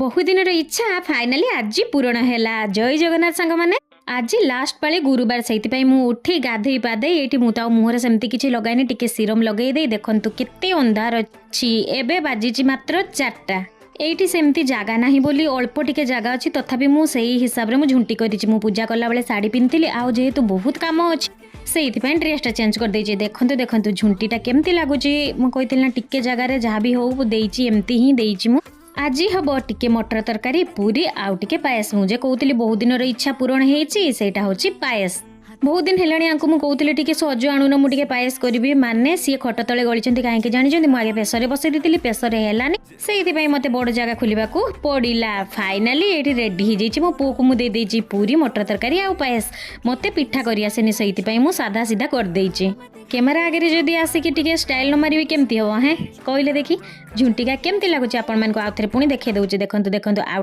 ବହୁ ଦିନର ଇଚ୍ଛା ଫାଇନାଲି ଆଜି ପୂରଣ ହେଲା। ଜୟ ଜଗନ୍ନାଥ ସାଙ୍ଗମାନେ। ଆଜି ଲାଷ୍ଟ ପାଳି ଗୁରୁବାର, ସେଇଥିପାଇଁ ମୁଁ ଉଠି ଗାଧେଇ ପାଧେଇ ଏଇଠି ମୁଁ ତ ଆଉ ମୁହଁରେ ସେମିତି କିଛି ଲଗାଇନି, ଟିକେ ସିରମ୍ ଲଗେଇ ଦେଇ ଦେଖନ୍ତୁ କେତେ ଅନ୍ଧାର ଅଛି। ଏବେ ବାଜିଛି ମାତ୍ର 4ଟା। ଏଇଠି ସେମିତି ଜାଗା ନାହିଁ ବୋଲି, ଅଳ୍ପ ଟିକେ ଜାଗା ଅଛି, ତଥାପି ମୁଁ ସେଇ ହିସାବରେ ମୁଁ ଝୁଣ୍ଟି କରିଛି। ମୁଁ ପୂଜା କଲାବେଳେ ଶାଢ଼ୀ ପିନ୍ଧିଥିଲି, ଆଉ ଯେହେତୁ ବହୁତ କାମ ଅଛି, ସେଇଥିପାଇଁ ଡ୍ରେସଟା ଚେଞ୍ଜ କରିଦେଇଛି। ଦେଖନ୍ତୁ ଦେଖନ୍ତୁ, ଝୁଣ୍ଟିଟା କେମିତି ଲାଗୁଛି। ମୁଁ କହିଥିଲି ନା, ଟିକେ ଜାଗାରେ ଯାହା ବି ହଉ ଦେଇଛି, ଏମିତି ହିଁ ଦେଇଛି ମୁଁ। ଆଜି ହବ ଟିକେ ମଟର ତରକାରୀ, ପୁରୀ ଆଉ ଟିକେ ପାଏସ। ମୁଁ ଯେ କହୁଥିଲି ବହୁତ ଦିନର ଇଚ୍ଛା ପୂରଣ ହେଇଛି, ସେଇଟା ହଉଛି ପାଏସ। ବହୁତ ଦିନ ହେଲାଣି ଆଙ୍କୁ ମୁଁ କହୁଥିଲି, ଟିକେ ସଜ ଆଣୁନ, ମୁଁ ଟିକେ ପାଏସ କରିବି। ମାନେ ସିଏ ଖଟ ତଳେ ଗଳିଛନ୍ତି। କାହିଁକି ଜାଣିଛନ୍ତି? ମୁଁ ଆଗେ ପ୍ରେସରରେ ବସେଇ ଦେଇଥିଲି, ପ୍ରେସରରେ ହେଲାନି, ସେଇଥିପାଇଁ ମୋତେ ବଡ଼ ଜାଗା ଖୋଲିବାକୁ ପଡ଼ିଲା। ଫାଇନାଲି ଏଇଠି ରେଡି ହେଇଯାଇଛି। ମୋ ପୁଅକୁ ମୁଁ ଦେଇଦେଇଛି ପୁରୀ, ମଟର ତରକାରୀ ଆଉ ପାଏସ। ମୋତେ ପିଠା କରି ଆସେନି, ସେଇଥିପାଇଁ ମୁଁ ସାଧା ସିଧା କରିଦେଇଛି। କ୍ୟାମେରା ଆଗରେ ଯଦି ଆସିକି ଟିକେ ଷ୍ଟାଇଲ ନ ମାରିବି, କେମିତି ହବ ହେଁ, କହିଲେ ଦେଖି? ଝୁଣ୍ଟିକା କେମିତି ଲାଗୁଛି ଆପଣମାନଙ୍କୁ ଆଉ ଥରେ ପୁଣି ଦେଖେଇ ଦେଉଛି। ଦେଖନ୍ତୁ ଦେଖନ୍ତୁ ଆଉ